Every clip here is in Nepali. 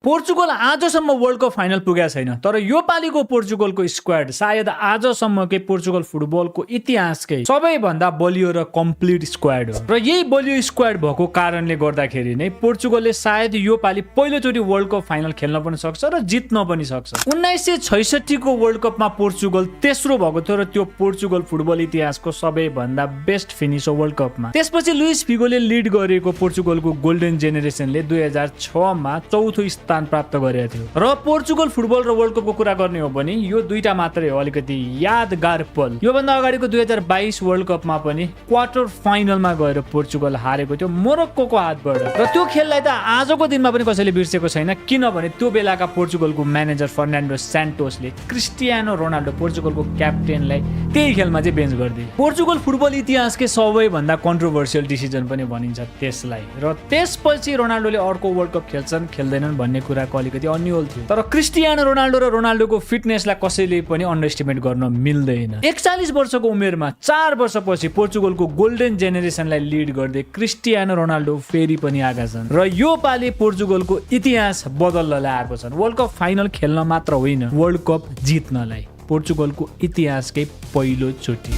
पोर्चुगल आजसम्म वर्ल्ड कप फाइनल पुगेको छैन, तर यो पालिको पोर्चुगलको स्क्वाड सायद आजसम्मकै पोर्चुगल फुटबलको इतिहासकै सबैभन्दा बलियो र कम्प्लिट स्क्वाड हो। र यही बलियो स्क्वाड भएको कारणले गर्दाखेरि नै पोर्चुगलले सायद यो पालि पहिलोचोटि वर्ल्ड कप फाइनल खेल्न पनि सक्छ र जित्न पनि सक्छ। 1966 को वर्ल्ड कपमा पोर्चुगल तेस्रो भएको थियो र त्यो पोर्चुगल फुटबल इतिहासको सबैभन्दा बेस्ट फिनिस हो वर्ल्ड कपमा। त्यसपछि लुइस फिगोले लिड गरेको पोर्चुगलको गोल्डन जेनेरेसनले 2006 मा चौथो स्थान प्राप्त गरेको थियो। र पोर्चुगल फुटबल र वर्ल्ड कपको कुरा गर्ने हो भने यो दुईटा मात्रै हो अलिकति यादगार पल। योभन्दा अगाडिको 2022 वर्ल्ड कपमा पनि क्वार्टर फाइनलमा गएर पोर्चुगल हारेको थियो मोरक्कोको हातबाट। र त्यो खेललाई त आजको दिनमा पनि कसैले बिर्सेको छैन, किनभने त्यो बेलाका पोर्चुगलको म्यानेजर फर्नान्डो स्यान्टोसले क्रिस्टियानो रोनाल्डो पोर्चुगलको क्याप्टेनलाई त्यही खेलमा चाहिँ बेन्च गरिदिए। पोर्चुगल फुटबल इतिहासकै सबैभन्दा कन्ट्रोभर्सियल डिसिजन पनि भनिन्छ त्यसलाई। र त्यसपछि रोनाल्डोले अर्को वर्ल्ड कप खेल्छन् खेल्दैनन् भन्ने कुराको अलिकति अन्यल थियो। तर क्रिस्टियानो रोनाल्डो र रोनाल्डोको फिटनेसलाई कसैले पनि अन्डर एस्टिमेट गर्न मिल्दैन। 41 वर्षको उमेरमा 4 वर्षपछि पोर्चुगलको गोल्डन जेनेरेसनलाई लिड गर्दै क्रिस्टियानो रोनाल्डो फेरि पनि आएका छन् र यो पालि पोर्चुगलको इतिहास बदल्नलाई आएको छन्। वर्ल्ड कप फाइनल खेल्न मात्र होइन, वर्ल्ड कप जित्नलाई पोर्चुगलको इतिहासकै पहिलो चोटि।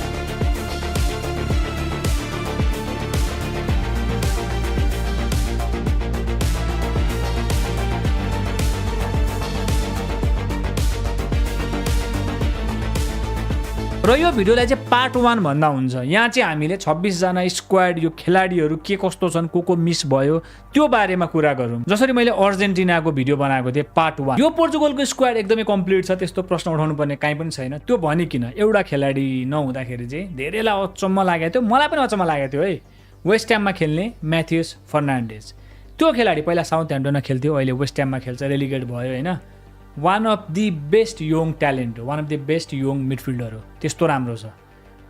र यो भिडियोलाई चाहिँ पार्ट 1 भन्दा हुन्छ। यहाँ चाहिँ हामीले 26 जना स्क्वाड, यो खेलाडीहरू के कस्तो छन्, को मिस भयो त्यो बारेमा कुरा गरौँ। जसरी मैले अर्जेन्टिनाको भिडियो बनाएको थिएँ पार्ट 1। यो पोर्चुगलको स्क्वाड एकदमै कम्प्लिट छ, त्यस्तो प्रश्न उठाउनु पर्ने काहीँ पनि छैन। त्यो भनिकिन एउटा खेलाडी नहुँदाखेरि चाहिँ धेरैलाई अचम्म लागेको थियो, मलाई पनि अचम्म लागेको थियो है। वेस्ट ह्याममा खेल्ने म्याथ्युस फर्नान्डेज, त्यो खेलाडी पहिला साउथ ह्याम्पटनमा खेल्थ्यो, अहिले वेस्ट ह्याममा खेल्छ, रेलिगेट भयो होइन। One of the best young talent हो, one of the best young midfielder हो, त्यस्तो राम्रो छ।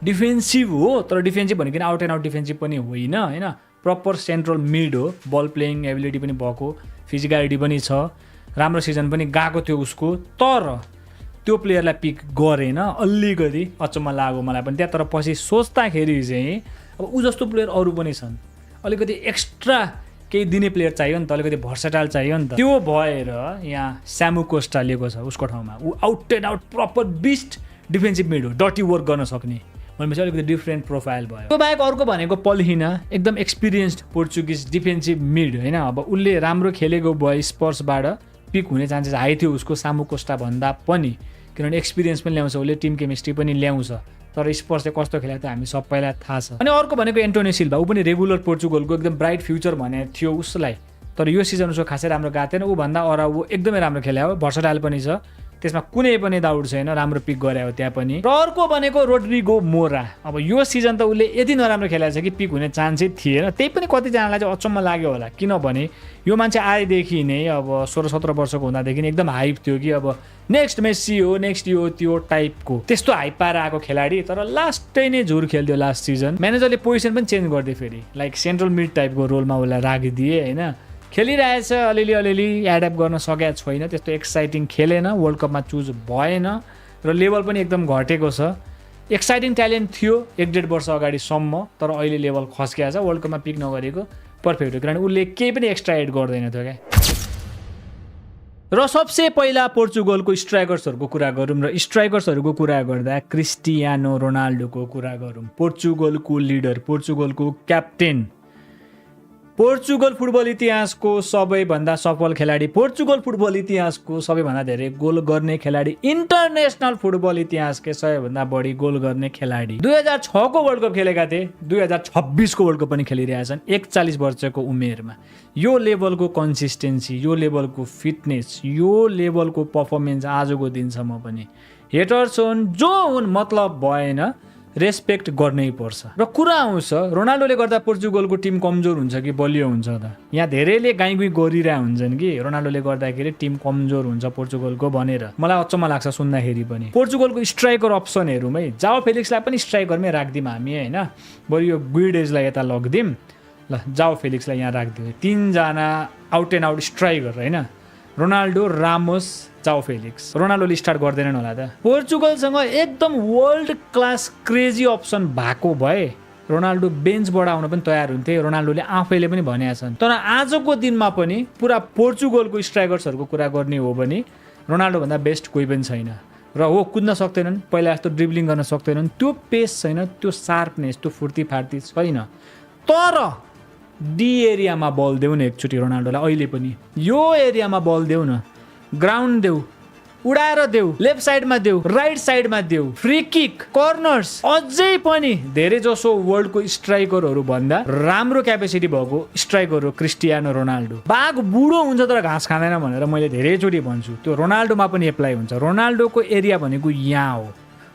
डिफेन्सिभ हो, तर डिफेन्सिभ भनेको आउट एन्ड आउट डिफेन्सिभ पनि होइन होइन, प्रपर सेन्ट्रल मिड हो, बल प्लेइङ एबिलिटी पनि भएको, फिजिकलिटी पनि छ, राम्रो सिजन पनि गएको थियो उसको। तर त्यो प्लेयरलाई पिक गरेन, अलिकति अचम्म लाग्यो मलाई पनि त्यहाँ। तर पछि सोच्दाखेरि चाहिँ अब ऊ जस्तो प्लेयर अरू पनि छन्, अलिकति एक्स्ट्रा केही दिने प्लेयर चाहियो नि त, अलिकति भर्सेटाइल चाहियो नि त। त्यो भएर यहाँ स्यामु कोस्टा लिएको छ उसको ठाउँमा। ऊ out and out proper beast defensive mid हो, डटी वर्क गर्न सक्ने भनेपछि अलिकति डिफ्रेन्ट प्रोफाइल भयो। त्यो बाहेक अर्को भनेको पल्हिना, एकदम एक्सपिरियन्स्ड पोर्चुगिज डिफेन्सिभ मिड होइन। अब उसले राम्रो खेलेको भयो स्पर्सबाट पिक हुने चान्सेस हाई थियो उसको सामु कोस्टा भन्दा पनि, किनभने एक्सपिरियन्स पनि ल्याउँछ उसले, टिम केमिस्ट्री पनि ल्याउँछ। तर स्पर्स चाहिँ कस्तो खेलेको थियो हामी सबैलाई थाहा छ। अनि अर्को भनेको एन्टोनियो सिल्भा, ऊ पनि रेगुलर पोर्चुगलको एकदम ब्राइट फ्युचर भनेको थियो उसलाई, तर यो सिजन उसको खासै राम्रो गएको थिएन। ऊभन्दा अरू ऊ एकदमै राम्रो खेल्यो हो, भर्सटाइल पनि छ, त्यसमा कुनै पनि डाउट छैन, राम्रो पिक गरे हो त्यहाँ पनि। र अर्को भनेको रोड्रिगो मोरा। अब यो सिजन त उसले यति नराम्रो खेलेको छ कि पिक हुने चान्सै थिएन, त्यही पनि कतिजनालाई चाहिँ अचम्म लाग्यो होला, किनभने यो मान्छे आएदेखि नै अब 16-17 वर्षको हुँदादेखि एकदम हाइप थियो कि अब नेक्स्ट मेस्सी हो, नेक्स्ट यो त्यो टाइपको, त्यस्तो हाइप पाएर आएको खेलाडी। तर लास्टै नै झुर खेल्थ्यो लास्ट सिजन। म्यानेजरले पोजिसन पनि चेन्ज गरिदियो फेरि, लाइक सेन्ट्रल मिड टाइपको रोलमा उसलाई राखिदिए होइन। खेलिरहेछ, अलिअलि एड्याप्ट गर्न सकेको छैन, त्यस्तो एक्साइटिङ खेलेन, वर्ल्ड कपमा चुज भएन र लेभल पनि एकदम घटेको छ। एक्साइटिङ ट्यालेन्ट थियो 1-1.5 वर्ष अगाडिसम्म, तर अहिले लेभल खस्किएको छ, वर्ल्ड कपमा पिक नगरेको पर्फेक्ट हो, किनभने उसले केही पनि एक्स्ट्रा एड गर्दैन थियो क्या। र सबसे पहिला पोर्चुगलको स्ट्राइकर्सहरूको कुरा गरौँ र स्ट्राइकर्सहरूको कुरा गर्दा क्रिस्टियानो रोनाल्डोको कुरा गरौँ। पोर्चुगलको लिडर, पोर्चुगलको क्याप्टेन, पोर्चुगल फुटबल इतिहासको सबैभन्दा सफल खेलाडी, पोर्चुगल फुटबल इतिहासको सबैभन्दा धेरै गोल गर्ने खेलाडी, इन्टरनेसनल फुटबल इतिहासकै सबैभन्दा बढी गोल गर्ने खेलाडी। 2006 को वर्ल्ड कप खेलेका थिए, 2026 को वर्ल्ड कप पनि खेलिरहेछन् 41 वर्षको उमेरमा। यो लेभलको कन्सिस्टेन्सी, यो लेभलको फिटनेस, यो लेभलको पर्फर्मेन्स आजको दिनसम्म पनि हेटर्स हुन् जो हुन् मतलब भएन, रेस्पेक्ट गर्नै पर्छ। र कुरा आउँछ रोनाल्डोले गर्दा पोर्चुगलको टिम कमजोर हुन्छ कि बलियो हुन्छ त। यहाँ धेरैले गाईगुई गरिरहेको हुन्छन् कि रोनाल्डोले गर्दाखेरि टिम कमजोर हुन्छ पोर्चुगलको भनेर, मलाई अचम्म लाग्छ सुन्दाखेरि पनि। पोर्चुगलको स्ट्राइकर अप्सनहरूमा है जाओ फेलिक्सलाई पनि स्ट्राइकरमै राखिदिउँ हामी होइन, बरु यो गुइडेजलाई यता लगिदिउँ, ल जाओ फेलिक्सलाई यहाँ राखिदिउँ। 3 जना आउट एन्ड आउट स्ट्राइकर होइन, रोनाल्डो, रामोस, जाओ फेलिक्स। रोनाल्डोले स्टार्ट गर्दैनन् होला त। पोर्चुगलसँग एकदम वर्ल्ड क्लास क्रेजी अप्सन भएको भए रोनाल्डो बेन्चबाट आउन पनि तयार हुन्थे, रोनाल्डोले आफैले पनि भनेका छन्। तर आजको दिनमा पनि पुरा पोर्चुगलको स्ट्राइकर्सहरूको कुरा गर्ने हो भने रोनाल्डोभन्दा बेस्ट कोही पनि छैन। र हो, कुद्न सक्दैनन्, पहिला जस्तो ड्रिब्लिङ गर्न सक्दैनन्, त्यो पेस छैन, त्यो सार्पनेस, त्यो फुर्ती फार्ती छैन। तर डी एरियामा बल देऊ न एकचोटि रोनाल्डोलाई, अहिले पनि यो एरियामा बल देऊ न, ग्राउन्ड देऊ, उडाएर देऊ, लेफ्ट साइडमा देऊ, राइट साइडमा देऊ, फ्री किक, कर्नर्स, अझै पनि धेरै जसो वर्ल्डको स्ट्राइकरहरू भन्दा राम्रो क्यापेसिटी भएको स्ट्राइकर हो क्रिस्टियानो रोनाल्डो। बाघ बुढो हुन्छ तर घाँस खाँदैन भनेर मैले धेरैचोटि भन्छु, त्यो रोनाल्डोमा पनि एप्लाई हुन्छ। रोनाल्डोको एरिया भनेको यहाँ हो,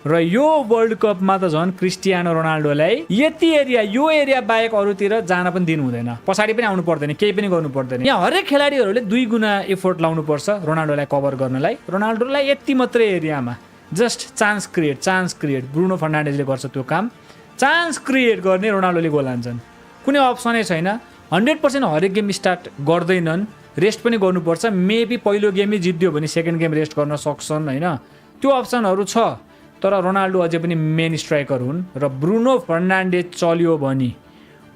र यो वर्ल्ड कपमा त झन् क्रिस्टियानो रोनाल्डोलाई यति एरिया, यो एरिया बाहेक अरूतिर जान पनि दिनु हुँदैन, पछाडि पनि आउनु पर्दैन, केही पनि गर्नु पर्दैन। यहाँ हरेक खेलाडीहरूले 2 गुणा एफोर्ट लाउनुपर्छ रोनाल्डोलाई कभर गर्नलाई। रोनाल्डोलाई यति मात्रै एरियामा जस्ट चान्स क्रिएट, ब्रुनो फर्नान्डेजले गर्छ त्यो काम, चान्स क्रिएट गर्ने रोनाल्डोले गोल हान्छन्, कुनै अप्सनै छैन। 100% हरेक गेम स्टार्ट गर्दैनन्, रेस्ट पनि गर्नुपर्छ, मेबी पहिलो गेमै जित्यो भने सेकेन्ड गेम रेस्ट गर्न सक्छन् होइन, त्यो अप्सनहरू छ। तर रोनाल्डो अझै पनि मेन स्ट्राइकर हुन्, र ब्रुनो फर्नान्डेज चल्यो भने,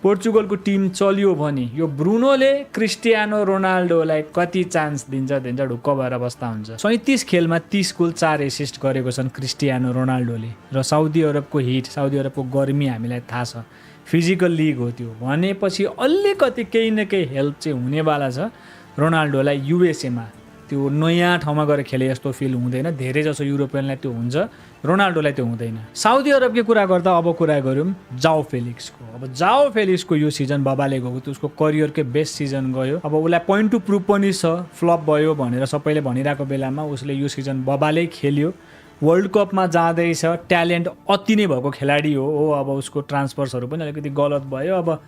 पोर्चुगलको टिम चल्यो भने यो ब्रुनोले क्रिस्टियानो रोनाल्डोलाई कति चान्स दिन्छ ढुक्क भएर बस्दा हुन्छ। 37 खेलमा 30 गोल 4 एसिस्ट गरेको छन् क्रिस्टियानो रोनाल्डोले। र साउदी अरबको हिट, साउदी अरबको गर्मी हामीलाई थाहा छ, फिजिकल लिग हो त्यो भनेपछि अलिकति केही न केही हेल्प चाहिँ हुनेवाला छ रोनाल्डोलाई। युएसएमा त्यो नयाँ ठाउँमा गएर खेले जस्तो फिल हुँदैन, धेरै जसो युरोपियनलाई त्यो हुन्छ, रोनाल्डोलाई त्यो हुँदैन। साउदी अरबको कुरा गर्दा अब कुरा गरौँ जाओ फेलिक्सको। अब जाओ फेलिक्सको यो सिजन बबाले गएको थियो, उसको करियरकै बेस्ट सिजन गयो। अब उसलाई पोइन्ट टु प्रुभ पनि छ, फ्लप भयो भनेर सबैले भनिरहेको बेलामा उसले यो सिजन बबाले खेल्यो, वर्ल्ड कपमा जाँदैछ, ट्यालेन्ट अति नै भएको खेलाडी हो। अब उसको ट्रान्सफर्सहरू पनि अलिकति गलत भयो, अब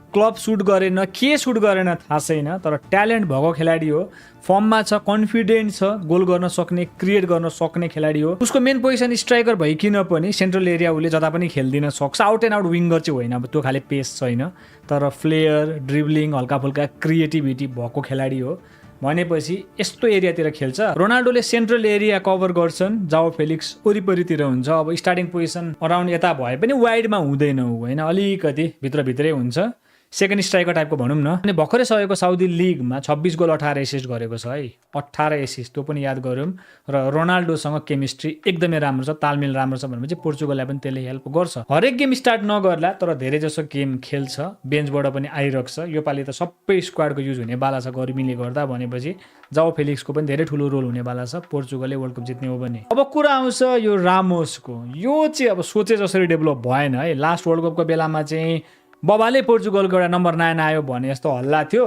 क्लब सुट गरेन, के सुट गरेन थाहा छैन, तर ट्यालेन्ट भएको खेलाडी हो, फर्ममा छ, कन्फिडेन्ट छ, गोल गर्न सक्ने, क्रिएट गर्न सक्ने खेलाडी हो। उसको मेन पोजिसन स्ट्राइकर भइकिन पनि सेन्ट्रल एरिया उसले जता पनि खेल्दिन सक्छ, आउट एन्ड आउट विङ्गर चाहिँ होइन, अब त्यो खाले पेस छैन, तर फ्लेयर, ड्रिब्लिङ, हल्का फुल्का क्रिएटिभिटी भएको खेलाडी हो भनेपछि यस्तो एरियातिर खेल्छ। रोनाल्डोले सेन्ट्रल एरिया कभर गर्छन्, जाओ फेलिक्स वरिपरितिर हुन्छ। अब स्टार्टिङ पोजिसन अराउन्ड यता भए पनि वाइडमा हुँदैन होइन, अलिकति भित्रभित्रै हुन्छ, सेकेन्ड स्ट्राइकर टाइपको भनौँ न। अनि भर्खरै सकेको साउदी लिगमा 26 गोल 18 एसिस्ट गरेको छ है, 18 एसिस्ट, त्यो पनि याद गरौँ। र रोनाल्डोसँग केमिस्ट्री एकदमै राम्रो छ, तालमेल राम्रो छ भनेपछि पोर्चुगललाई पनि त्यसले हेल्प गर्छ। हरेक गेम स्टार्ट नगर्ला तर धेरै जसो गेम खेल्छ, बेन्चबाट पनि आइरहेको छ। योपालि त सबै स्क्वाडको युज हुनेवाला छ गर्मीले गर्दा भनेपछि जाओ फेलिक्सको पनि धेरै ठुलो रोल हुनेवाला छ पोर्चुगलले वर्ल्ड कप जित्ने हो भने। अब कुरा आउँछ यो रामोसको, यो चाहिँ अब सोचे जसरी डेभलप भएन है। लास्ट वर्ल्ड कपको बेलामा चाहिँ बबाले पोर्चुगलको एउटा नम्बर 9 आयो भने जस्तो हल्ला थियो,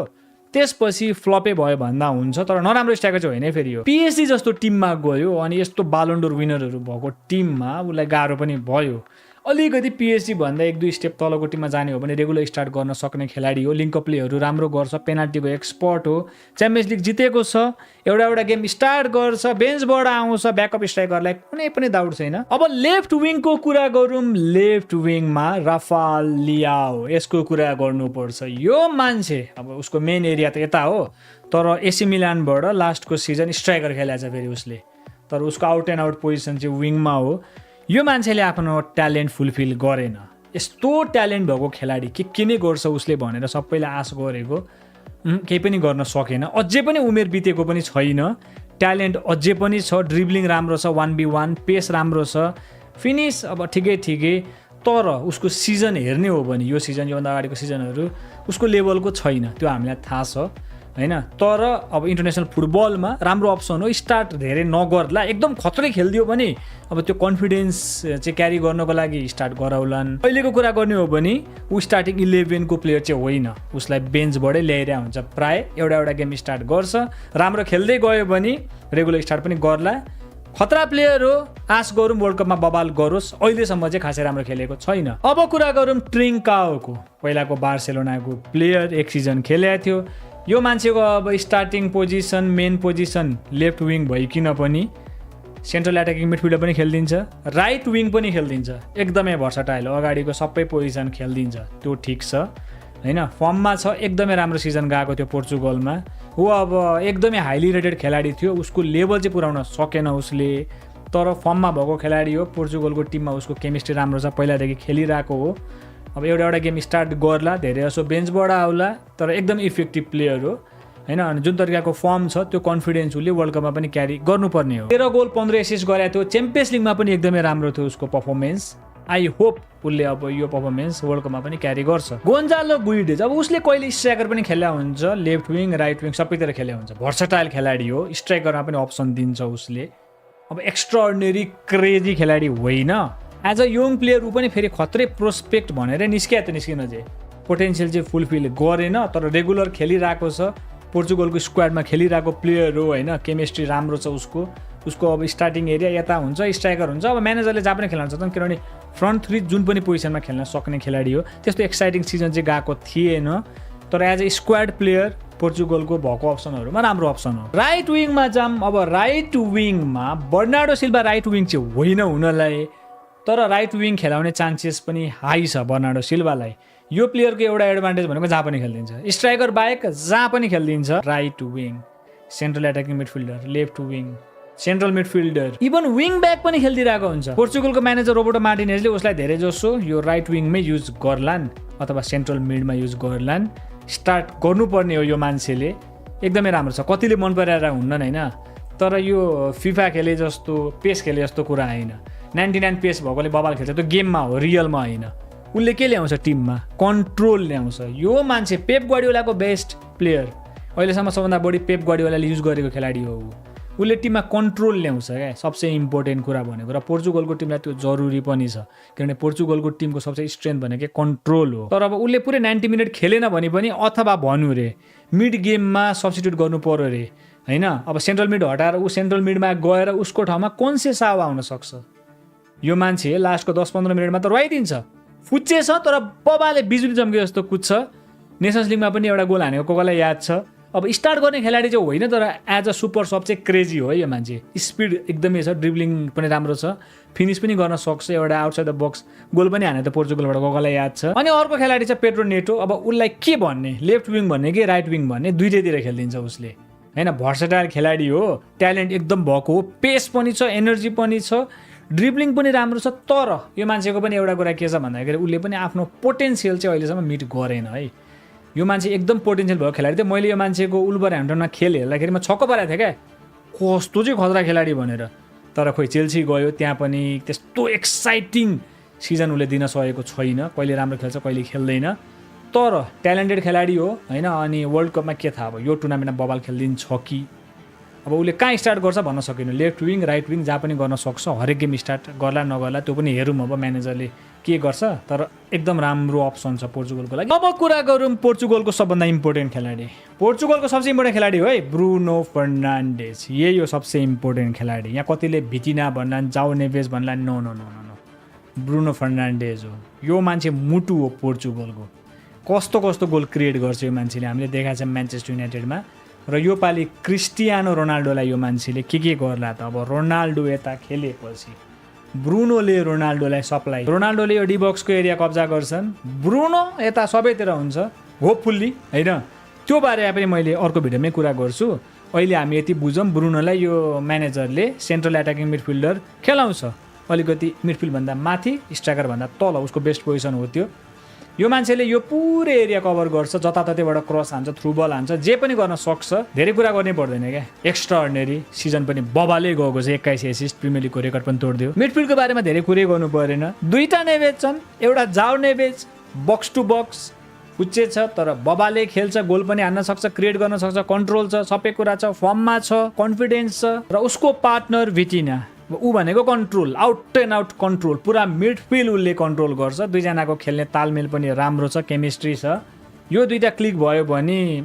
त्यसपछि फ्लपै भयो भन्दा हुन्छ, तर नराम्रो स्ट्राइकर चाहिँ होइन फेरि। यो पिएसजी जस्तो टिममा गयो अनि यस्तो बालोन्डोर विनरहरू भएको टिममा उसलाई गाह्रो पनि भयो। अलिकति पिएसजी भन्दा 1-2 स्टेप तलको टिममा जाने हो भने रेगुलर स्टार्ट गर्न सक्ने खेलाडी हो, लिङ्कअप प्लेहरू राम्रो गर्छ, पेनाल्टीको एक्सपर्ट हो, च्याम्पियन्स लिग जितेको छ, एउटा गेम स्टार्ट गर्छ, बेन्चबाट आउँछ, ब्याकअप स्ट्राइकरलाई कुनै पनि डाउट छैन। अब लेफ्ट विङको कुरा गरौँ, लेफ्ट विङमा राफाल लियाओ, यसको कुरा गर्नुपर्छ। यो मान्छे अब उसको मेन एरिया त यता हो, तर एसी मिलानबाट लास्टको सिजन स्ट्राइकर खेलेको छ फेरि उसले, तर उसको आउट एन्ड आउट पोजिसन चाहिँ विङमा हो। यो मान्छेले आफ्नो ट्यालेन्ट फुलफिल गरेन, यस्तो ट्यालेन्ट भएको खेलाडी के नै गर्छ उसले भनेर सबैले आश गरेको, केही पनि गर्न सकेन। अझै पनि उमेर बितेको पनि छैन, ट्यालेन्ट अझै पनि छ, ड्रिब्लिङ राम्रो छ, 1v1 पेस राम्रो छ, फिनिस अब ठिकै, तर उसको सिजन हेर्ने हो भने यो सिजन, योभन्दा अगाडिको सिजनहरू उसको लेभलको छैन, त्यो हामीलाई थाहा छ होइन। तर अब इन्टरनेसनल फुटबलमा राम्रो अप्सन हो, स्टार्ट धेरै नगर्ला, एकदम खत्रै खेलिदियो भने अब त्यो कन्फिडेन्स चाहिँ क्यारी गर्नको लागि स्टार्ट गराउलान्। अहिलेको कुरा गर्ने हो भने ऊ स्टार्टिङ 11 को प्लेयर चाहिँ होइन, उसलाई बेन्चबाटै ल्याइरहेको हुन्छ, प्राय एउटा गेम स्टार्ट गर्छ, राम्रो खेल्दै गयो भने रेगुलर स्टार्ट पनि गर्ला। खतरा प्लेयर हो, आश गरौँ वर्ल्ड कपमा बबाल गरोस्, अहिलेसम्म चाहिँ खासै राम्रो खेलेको छैन। अब कुरा गरौँ ट्रिङ्काओको, पहिलाको बार्सेलोनाको प्लेयर, एक सिजन खेलेको थियो। यो मान्छेको अब starting position, main position left wing भइकिन पनि सेन्ट्रल एट्याकिङ मिडफिल्डर पनि खेलिदिन्छ, राइट विङ पनि खेलिदिन्छ, एकदमै भर्सटाइल हो, अगाडिको सबै पोजिसन खेलिदिन्छ, त्यो ठिक छ होइन। फर्ममा छ, एकदमै राम्रो सिजन गएको थियो पोर्चुगलमा, हो अब एकदमै हाइली रेटेड खेलाडी थियो, उसको लेभल चाहिँ पुर्याउन सकेन उसले, तर फर्ममा भएको खेलाडी हो, पोर्चुगलको टिममा उसको केमिस्ट्री राम्रो छ, पहिलादेखि खेलिरहेको हो, अब एउटा गेम स्टार्ट गर्ला, धेरै जसो बेन्चबाट आउला, तर एकदम इफेक्टिभ प्लेयर हो हैन। अनि जुन तरिकाको फर्म छ त्यो कन्फिडेन्स उसले वर्ल्ड कपमा पनि क्यारी गर्नुपर्ने हो। 13 गोल 15 एसिस्ट गरेको थियो, च्याम्पियन्स लिगमा पनि एकदमै राम्रो थियो उसको पर्फर्मेन्स। आई होप उसले अब यो पर्फर्मेन्स वर्ल्ड कपमा पनि क्यारी गर्छ। गोन्जालो गुइडेज अब उसले कहिले स्ट्राइकर पनि खेल्ला हुन्छ, लेफ्ट विङ राइट विङ सबैतिर खेल्ला हुन्छ, भर्सटाइल खेलाडी हो, स्ट्राइकरमा पनि अप्सन दिन्छ उसले। अब एक्स्ट्राअर्डिनरी क्रेजी खेलाडी होइन, एज अ यङ प्लेयर ऊ पनि फेरि खत्रै प्रोस्पेक्ट भनेर निस्किया त निस्किन चाहिँ पोटेन्सियल चाहिँ फुलफिल गरेन, तर रेगुलर खेलिरहेको छ, पोर्चुगलको स्क्वाडमा खेलिरहेको प्लेयर हो होइन, केमिस्ट्री राम्रो छ उसको अब स्टार्टिङ एरिया यता हुन्छ, स्ट्राइकर हुन्छ। अब म्यानेजरले जहाँ पनि खेल्न सक्छन्, किनभने फ्रन्ट थ्री जुन पनि पोजिसनमा खेल्न सक्ने खेलाडी हो। त्यस्तो एक्साइटिङ सिजन चाहिँ गएको थिएन, तर एज अ स्क्वाड प्लेयर पोर्चुगलको भएको अप्सनहरूमा राम्रो अप्सन हो। राइट विङमा जाम। अब राइट विङमा बर्नार्डो सिल्भा राइट विङ चाहिँ होइन हुनलाई, तर राइट विङ खेलाउने चान्सेस पनि हाई छ बर्नार्डो सिल्भालाई। यो प्लेयरको एउटा एडभान्टेज भनेको जहाँ पनि खेलिदिन्छ, स्ट्राइकर बाहेक जहाँ पनि खेलिदिन्छ। Right wing, central attacking midfielder, left wing, central midfielder, even wing back पनि खेलिदिरहेको हुन्छ। पोर्चुगलको म्यानेजर रोबर्टो मार्टिनेजले उसलाई धेरै जसो यो राइट विङमै युज गर्लान् अथवा सेन्ट्रल मिडमा युज गर्लान्। स्टार्ट गर्नुपर्ने हो यो मान्छेले, एकदमै राम्रो छ। कतिले मन पराएर हुन्नन् होइन, तर यो फिफा खेले जस्तो पेस खेले जस्तो कुरा होइन। 99 पेस भएकोले बबाल खेल्छ, त्यो गेममा हो, रियलमा होइन। उसले के ल्याउँछ टिममा? कन्ट्रोल ल्याउँछ। यो मान्छे पेप गार्डियोलाको बेस्ट प्लेयर, अहिलेसम्म सबभन्दा बढी पेप गार्डियोलाले युज गरेको खेलाडी हो। उसले टिममा कन्ट्रोल ल्याउँछ क्या, सबसे इम्पोर्टेन्ट कुरा भनेको। र पोर्चुगलको टिमलाई त्यो जरुरी पनि छ, किनभने पोर्चुगलको टिमको सबसे स्ट्रेन्थ भनेको कन्ट्रोल हो। तर अब उसले पुरै 90 मिनट खेलेन भने पनि अथवा भन्नु रे मिड गेममा सब्स्टिट्युट गर्नु पर्यो रे होइन। अब सेन्ट्रल मिड हटाएर ऊ सेन्ट्रल मिडमा गएर उसको ठाउँमा कन्सेसाओ आउन सक्छ। यो मान्छे लास्टको 10-15 मिनटमा त रुवाइदिन्छ, फुच्चे छ, तर बबाले बिजुली चम्के जस्तो कुद्छ। नेसन्स लिगमा पनि एउटा गोल हानेको कोही याद छ। अब स्टार्ट गर्ने खेलाडी चाहिँ होइन, तर एज अ सुपर सब चाहिँ क्रेजी हो है यो मान्छे। स्पिड एकदमै छ, ड्रिब्लिङ पनि राम्रो छ, फिनिस पनि गर्न सक्छ, एउटा आउटसाइड द बक्स गोल पनि हाने त पोर्चुगलबाट कोही याद छ। अनि अर्को खेलाडी छ पेड्रो नेटो। अब उसलाई के भन्ने, लेफ्ट विङ भन्ने कि राइट विङ भन्ने, दुइटैतिर खेलिदिन्छ उसले होइन। भर्सटाइल खेलाडी हो, ट्यालेन्ट एकदम भएको हो, पेस पनि छ, एनर्जी पनि छ, ड्रिब्लिङ पनि राम्रो छ। तर यो मान्छेको पनि एउटा कुरा के छ भन्दाखेरि उसले पनि आफ्नो पोटेन्सियल चाहिँ अहिलेसम्म मिट गरेन है। यो मान्छे एकदम पोटेन्सियल भएको खेलाडी थियो। मैले यो मान्छेको वुल्भरह्याम्पटनमा खेल हेर्दाखेरि म छक्क परेको थिएँ क्या, कस्तो चाहिँ खतरा खेलाडी भनेर। तर खोइ चेल्सी गयो, त्यहाँ पनि त्यस्तो एक्साइटिङ सिजन उसले दिन सकेको छैन। कहिले राम्रो खेल्छ, कहिले खेल्दैन, तर ट्यालेन्टेड खेलाडी हो होइन। अनि वर्ल्ड कपमा के थाहा अब यो टुर्नामेन्टमा बबाल खेलिदिन्छ कि। अब उसले कहाँ स्टार्ट गर्छ भन्न सकिनँ, लेफ्ट विङ राइट विङ जहाँ पनि गर्न सक्छ। हरेक गेम स्टार्ट गर्ला नगर्ला त्यो पनि हेरौँ अब म्यानेजरले के गर्छ, तर एकदम राम्रो अप्सन छ पोर्चुगलको लागि। अब कुरा गरौँ पोर्चुगलको सबभन्दा इम्पोर्टेन्ट खेलाडी। पोर्चुगलको सबसे इम्पोर्टेन्ट खेलाडी हो है ब्रुनो फर्नान्डेज। यही हो सबसे इम्पोर्टेन्ट खेलाडी। यहाँ कतिले भिटिना भन्लान्, जाओ नेभेज भन्लान्, no no no no no, Bruno Fernandes हो। यो मान्छे मुटु हो पोर्चुगलको। कस्तो कस्तो गोल क्रिएट गर्छ यो मान्छेले, हामीले देखाएको छ म्यान्चेस्टर युनाइटेडमा। र यो पालि क्रिस्टियानो रोनाल्डोलाई यो मान्छेले के गर्ला त। अब रोनाल्डो यता खेलेपछि ब्रुनोले रोनाल्डोलाई सप्लाई, रोनाल्डोले यो डिबक्सको एरिया कब्जा गर्छन्, ब्रुनो यता सबैतिर हुन्छ होपफुल्ली होइन। त्यो बारेमा पनि मैले अर्को भिडियोमै कुरा गर्छु। अहिले हामी यति बुझौँ, ब्रुनोलाई यो म्यानेजरले सेन्ट्रल एटाकिङ मिडफिल्डर खेलाउँछ, अलिकति मिडफिल्डभन्दा माथि, स्ट्राइकरभन्दा तल, उसको बेस्ट पोजिसन हो त्यो। यो मान्छेले यो पुरै एरिया कभर गर्छ, जताततैबाट क्रस हान्छ, थ्रु बल हान्छ, जे पनि गर्न सक्छ। धेरै कुरा गर्नै पर्दैन क्या। एक्स्ट्राअर्डिनरी सिजन पनि बबालै गएको छ, 21 एसिस्ट, प्रिमियर लिगको रेकर्ड पनि तोड्दियो। मिडफिल्डको बारेमा धेरै कुरै गर्नु परेन, दुईटा नेभेज छन्, एउटा जाओ नेभेज बक्स टु बक्स उच्चे छ, तर बबाले खेल्छ, गोल पनि हान्न सक्छ, क्रिएट गर्न सक्छ, कन्ट्रोल छ, सबै कुरा छ, फर्ममा छ, कन्फिडेन्स छ। र उसको पार्टनर भिटिना, ऊ भनेको control, out and out control, पुरा मिडफिल्ड उसले कन्ट्रोल गर्छ। दुईजनाको खेल्ने तालमेल पनि राम्रो छ, केमिस्ट्री छ। यो दुईटा क्लिक भयो भने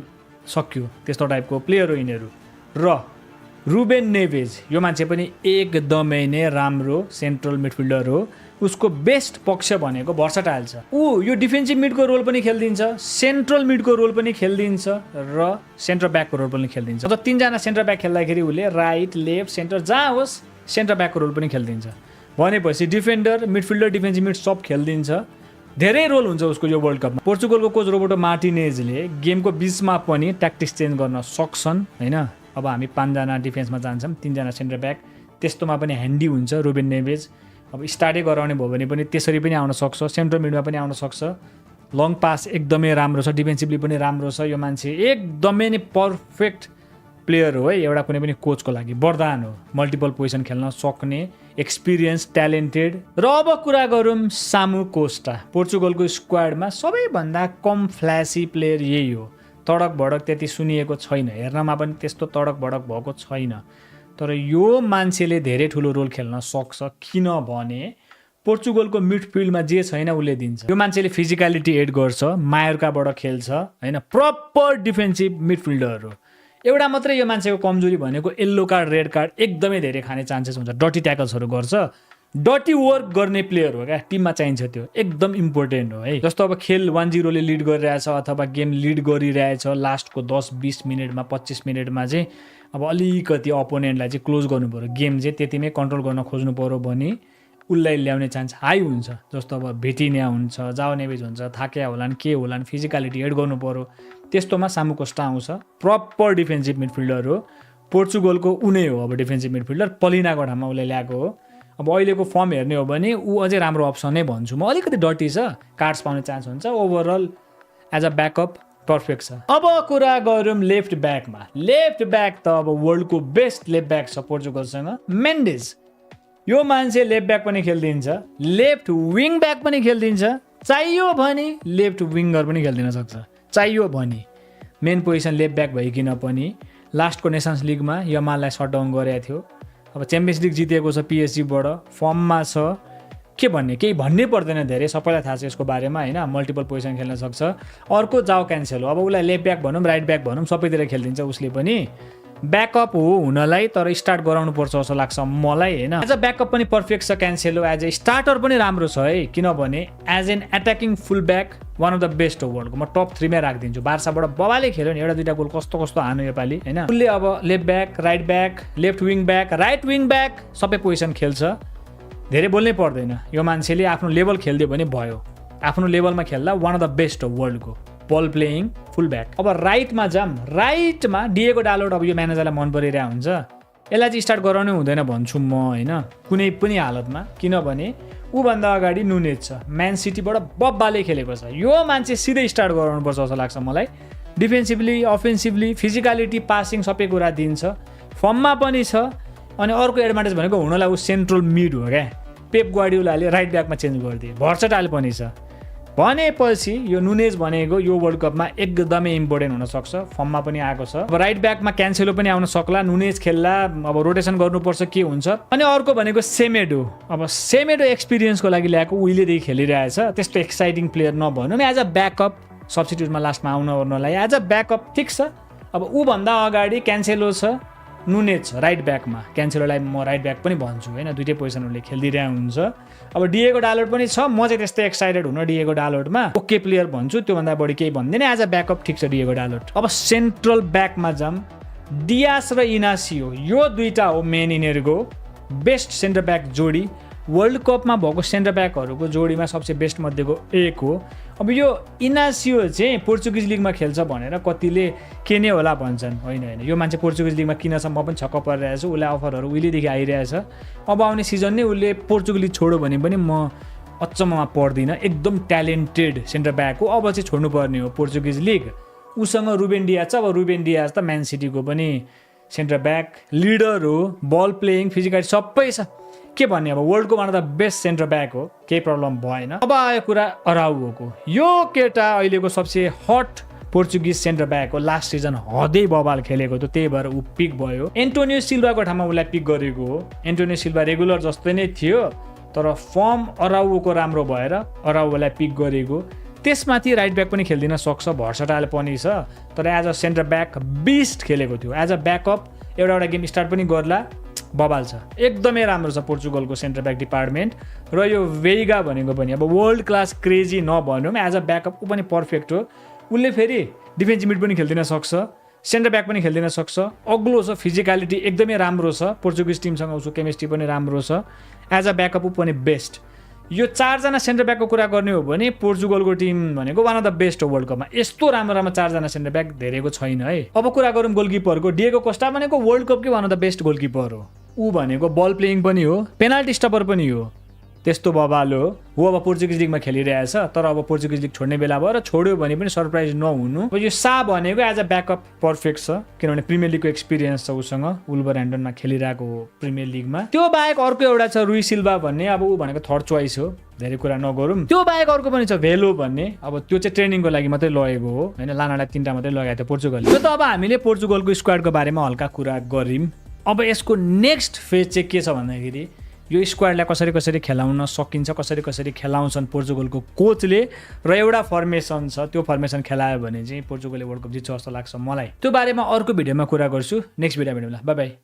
सक्यो, त्यस्तो टाइपको प्लेयर हो यिनीहरू। र रुबेन नेभेज, यो मान्छे पनि एकदमै नै राम्रो सेन्ट्रल मिडफिल्डर हो। उसको बेस्ट पक्ष भनेको भर्सटाइल छ। ऊ यो डिफेन्सिभ मिडको रोल पनि खेलिदिन्छ, सेन्ट्रल मिडको रोल पनि खेलिदिन्छ, र सेन्टर ब्याकको रोल पनि खेलिदिन्छ। जब 3 जना सेन्टर ब्याक खेल्दाखेरि उसले राइट लेफ्ट सेन्टर जहाँ होस् सेन्टर ब्याकको रोल पनि खेलिदिन्छ। भनेपछि डिफेन्डर, मिडफिल्डर, डिफेन्सिभ मिड सब खेलिदिन्छ। धेरै रोल हुन्छ उसको यो वर्ल्ड कपमा। पोर्चुगलको कोच रोबर्टो मार्टिनेजले गेमको बिचमा पनि ट्याक्टिक्स चेन्ज गर्न सक्छन् होइन। अब हामी 5 जना डिफेन्समा जान्छौँ, 3 जना सेन्टर ब्याक, त्यस्तोमा पनि ह्यान्डी हुन्छ रुबेन नेभेज। अब स्टार्टै गराउने भयो भने पनि त्यसरी पनि आउन सक्छ, सेन्ट्रल मिडमा पनि आउन सक्छ। लङ पास एकदमै राम्रो छ, डिफेन्सिभली पनि राम्रो छ। यो मान्छे एकदमै नै पर्फेक्ट प्लेयर हो है, एउटा कुनै पनि कोचको लागि वरदान हो। मल्टिपल पोजिसन खेल्न सक्ने, एक्सपिरियन्स, ट्यालेन्टेड। र अब कुरा गरौँ सामु कोस्टा। पोर्चुगलको स्क्वाडमा सबैभन्दा कम फ्ल्यासी प्लेयर यही हो। तडक भडक त्यति सुनिएको छैन, हेर्नमा पनि त्यस्तो तडक भडक भएको छैन। तर यो मान्छेले धेरै ठुलो रोल खेल्न सक्छ, किनभने पोर्चुगलको मिडफिल्डमा जे छैन उसले दिन्छ। यो मान्छेले फिजिकलिटी एड गर्छ, मायोर्काबाट खेल्छ होइन, प्रपर डिफेन्सिभ मिडफिल्डर हो। एउटा मात्रै यो मान्छेको कमजोरी भनेको येल्लो कार्ड, रेड कार्ड एकदमै धेरै खाने चान्सेस हुन्छ। डटी ट्याकल्सहरू गर्छ, डटी वर्क गर्ने प्लेयर हो क्या, टिममा चाहिन्छ, त्यो एकदम इम्पोर्टेन्ट हो है। जस्तो अब खेल 1-0 ले लिड गरिरहेछ अथवा गेम लिड गरिरहेछ, लास्टको 10-20 मिनटमा 25 मिनटमा चाहिँ अब अलिकति अपोनेन्टलाई चाहिँ क्लोज गर्नु पऱ्यो, गेम चाहिँ त्यतिमै कन्ट्रोल गर्न खोज्नु पऱ्यो भने उसलाई ल्याउने चान्स हाई हुन्छ। जस्तो अब भिटिनिया हुन्छ, जाओ नेभेज हुन्छ, थाक्या होलान्, के होलान्, फिजिकलिटी एड गर्नु पऱ्यो, त्यस्तोमा सामु कोस्टा आउँछ। प्रपर डिफेन्सिभ मिडफिल्डर हो, पोर्चुगलको उनै हो अब डिफेन्सिभ मिडफिल्डर, पलिनाको ठाउँमा उसले ल्याएको हो। अब अहिलेको फर्म हेर्ने हो भने ऊ अझै राम्रो अप्सन नै भन्छु म। अलिकति डटी छ, कार्ड्स पाउने चान्स हुन्छ, overall as a backup perfect छ। अब कुरा गरौँ लेफ्ट ब्याकमा। लेफ्ट ब्याक त अब वर्ल्डको बेस्ट लेफ्ट ब्याक छ पोर्चुगलसँग, मेन्डेज। यो मान्छे लेफ्ट ब्याक पनि खेलिदिन्छ, लेफ्ट विङ ब्याक पनि खेलिदिन्छ, चाहियो भने लेफ्ट विङ्गर पनि खेलिदिन सक्छ, चाहियो भने। मेन पोजिसन लेफ्ट ब्याक भइकन पनि लास्टको नेसन्स लिगमा यमाललाई सटडाउन गरेको थियो। अब च्याम्पियन्स लिग जितेको छ पिएसजीबाट, फर्ममा छ, के भन्ने, केही भन्नै पर्दैन धेरै, सबैलाई थाहा छ यसको बारेमा होइन। मल्टिपल पोजिसन खेल्न सक्छ। अर्को जाओ क्यान्सेलो, अब उसलाई लेफ्ट ब्याक भनौँ, राइट ब्याक भनौँ, सबैतिर खेलिदिन्छ उसले पनि। ब्याकअप हो हुनलाई, तर स्टार्ट गराउनुपर्छ जस्तो लाग्छ मलाई होइन। एज अ ब्याकअप पनि पर्फेक्ट छ क्यान्सेलो, एज अ स्टार्टर पनि राम्रो छ है, किनभने as an attacking full back one of the best हो वर्ल्डको। म टप 3 मै राखिदिन्छु। बार्साबाट बबाले खेल्यो नि, एउटा दुइटा गोल कस्तो कस्तो हान्यो योपालि होइन। उसले अब left back, right back, left wing back, right wing back सबै पोजिसन खेल्छ, धेरै बोल्नै पर्दैन। यो मान्छेले आफ्नो लेभल खेलिदियो भने भयो, आफ्नो लेभलमा खेल्दा वान अफ द बेस्ट हो वर्ल्डको बल प्लेइङ फुल ब्याक। अब राइटमा जाम, राइटमा डिएगो डालोट। अब यो म्यानेजरलाई मन परिरहेको हुन्छ, यसलाई चाहिँ स्टार्ट गराउनै हुँदैन भन्छु म होइन, कुनै पनि हालतमा, किनभने ऊभन्दा अगाडि नुनेज छ, म्यान सिटीबाट बब्बाले खेलेको छ। यो मान्छे सिधै स्टार्ट गराउनुपर्छ जस्तो लाग्छ मलाई। डिफेन्सिभली, अफेन्सिभली, फिजिकलिटी, पासिङ सबै कुरा दिन्छ, फर्ममा पनि छ। अनि अर्को एडभान्टेज भनेको हुनलाई ऊ सेन्ट्रल मिड हो क्या, पेप गार्डियोलाले राइट ब्याकमा चेन्ज गरिदिए, भर्सटाइल पनि छ। भनेपछि यो नुनेज भनेको यो वर्ल्ड कपमा एकदमै इम्पोर्टेन्ट हुनसक्छ, फर्ममा पनि आएको छ। अब राइट ब्याकमा क्यान्सेलो पनि आउन सक्ला, नुनेज खेल्ला, अब रोटेसन गर्नुपर्छ के हुन्छ। अनि अर्को भनेको सेमेडो। अब सेमेडो एक्सपिरियन्सको लागि ल्याएको, उहिलेदेखि खेलिरहेछ, त्यस्तो एक्साइटिङ प्लेयर नभनौँ, एज अ ब्याकअप सब्स्टिट्युटमा लास्टमा आउन ओर्नलाई एज अ ब्याकअप ठिक छ। अब ऊभन्दा अगाडि क्यान्सेलो छ, नुनेज छ राइट ब्याकमा, क्यान्सेलोलाई म राइट ब्याक पनि भन्छु होइन, दुइटै पोजिसनहरूले खेलिदिरहेको हुन्छ। अब डिएगो डालोट पनि छ, म चाहिँ त्यस्तै एक्साइटेड हुन डिएगो डालोटमा, ओके प्लेयर भन्छु, त्योभन्दा बढी केही भन्दैन, एज अ ब्याकअप ठिक छ डिएगो डालोट। अब सेन्ट्रल ब्याकमा जाम, डियास र इनासियो, यो दुईटा हो मेन यिनीहरूको बेस्ट सेन्टर ब्याक जोडी। वर्ल्ड कपमा भएको सेन्टर ब्याकहरूको जोडीमा सबसे बेस्ट मध्येको एक हो। अब यो इनासियो चाहिँ पोर्चुगिज लिगमा खेल्छ भनेर कतिले के नै होला भन्छन्, होइन होइन, यो मान्छे पोर्चुगिज लिगमा किन छ म पनि छक्क परिरहेको छु। उसलाई अफरहरू उहिलेदेखि आइरहेछ, अब आउने सिजन नै उसले पोर्चुगल छोड्यो भने पनि म अचम्ममा पर्दिनँ। एकदम ट्यालेन्टेड सेन्टर ब्याक हो, अब चाहिँ छोड्नुपर्ने हो पोर्चुगिज लिग। उसँग रुबेन डियाज छ, अब रुबेन डियाज त म्यान सिटीको पनि सेन्टर ब्याक, लिडर हो, बल प्लेइङ, फिजिकल सबै छ, के भन्ने। अब वर्ल्डको one of the best centre back हो, केही प्रब्लम भएन। अब आयो कुरा अराउको। यो केटा अहिलेको सबसे हट पोर्चुगिज सेन्टर ब्याक हो, लास्ट सिजन हदै बबाल खेलेको थियो, त्यही भएर ऊ पिक भयो। एन्टोनियो सिल्भाको ठाउँमा उसलाई पिक गरेको हो। एन्टोनियो सिल्भा रेगुलर जस्तै नै थियो, तर फर्म अराउको राम्रो भएर अराउलाई पिक गरेको। त्यसमाथि राइट ब्याक पनि खेलिदिन सक्छ, भर्सटाइल पनि छ, तर as a centre back beast खेलेको थियो। एज अ ब्याकअप एउटा गेम स्टार्ट पनि गर्ला, बबाल छ, एकदमै राम्रो छ पोर्चुगलको सेन्टर ब्याक डिपार्टमेन्ट। र यो वेइगा भनेको पनि अब वर्ल्ड क्लास क्रेजी नभनौँ, एज अ ब्याकअप ऊ पनि पर्फेक्ट हो। उसले फेरि डिफेन्सिभ मिड पनि खेलिदिन सक्छ, सेन्टर ब्याक पनि खेलिदिन सक्छ, अग्लो छ, फिजिकलिटी एकदमै राम्रो छ, पोर्चुगिज टिमसँग उसको केमिस्ट्री पनि राम्रो छ, एज अ ब्याकअप ऊ पनि बेस्ट। यो 4 जना सेन्टर ब्याकको कुरा गर्ने हो भने पोर्चुगलको टिम भनेको वान अफ द बेस्ट हो वर्ल्ड कपमा। यस्तो राम्रो 4 जना सेन्टर ब्याक धेरैको छैन है। अब कुरा गरौँ गोलकिपरको। डिएगो कोस्टा भनेको वर्ल्ड कपकै one of the best goalkeeper हो। ऊ भनेको बल प्लेइङ पनि हो, पेनाल्टी स्टपर पनि हो, त्यस्तो बबालो हो अब पोर्चुगिज लिगमा खेलिरहेछ तर अब पोर्चुगिज लिग छोड्ने बेला भयो र छोड्यो भने पनि सरप्राइज नहुनु। अब यो सा भनेको एज अ ब्याकअप पर्फेक्ट छ किनभने प्रिमियर लिगको एक्सपिरियन्स छ उसँग, वुल्भरह्याम्पटनमा खेलिरहेको हो प्रिमियर लिगमा। त्यो बाहेक अर्को एउटा छ रुई सिल्भा भन्ने, अब ऊ भनेको थर्ड चोइस हो, धेरै कुरा नगरौँ। त्यो बाहेक अर्को पनि छ भेलो भन्ने, अब त्यो चाहिँ ट्रेनिङको लागि मात्रै लगेको हो होइन, लानालाई 3टा मात्रै लगाएको थियो पोर्चुगलले। त्यो त अब हामीले पोर्चुगलको स्क्वाडको बारेमा हल्का कुरा गर्यौँ। अब यसको नेक्स्ट फेज चाहिँ के छ भन्दाखेरि यो स्क्वाडलाई कसरी खेलाउन सकिन्छ, कसरी खेलाउँछन् पोर्चुगलको कोचले, र एउटा फर्मेसन छ त्यो फर्मेसन खेलायो भने चाहिँ पोर्चुगलले वर्ल्ड कप जित्छ जस्तो लाग्छ मलाई। त्यो बारेमा अर्को भिडियोमा कुरा गर्छु, नेक्स्ट भिडियोमा। By by.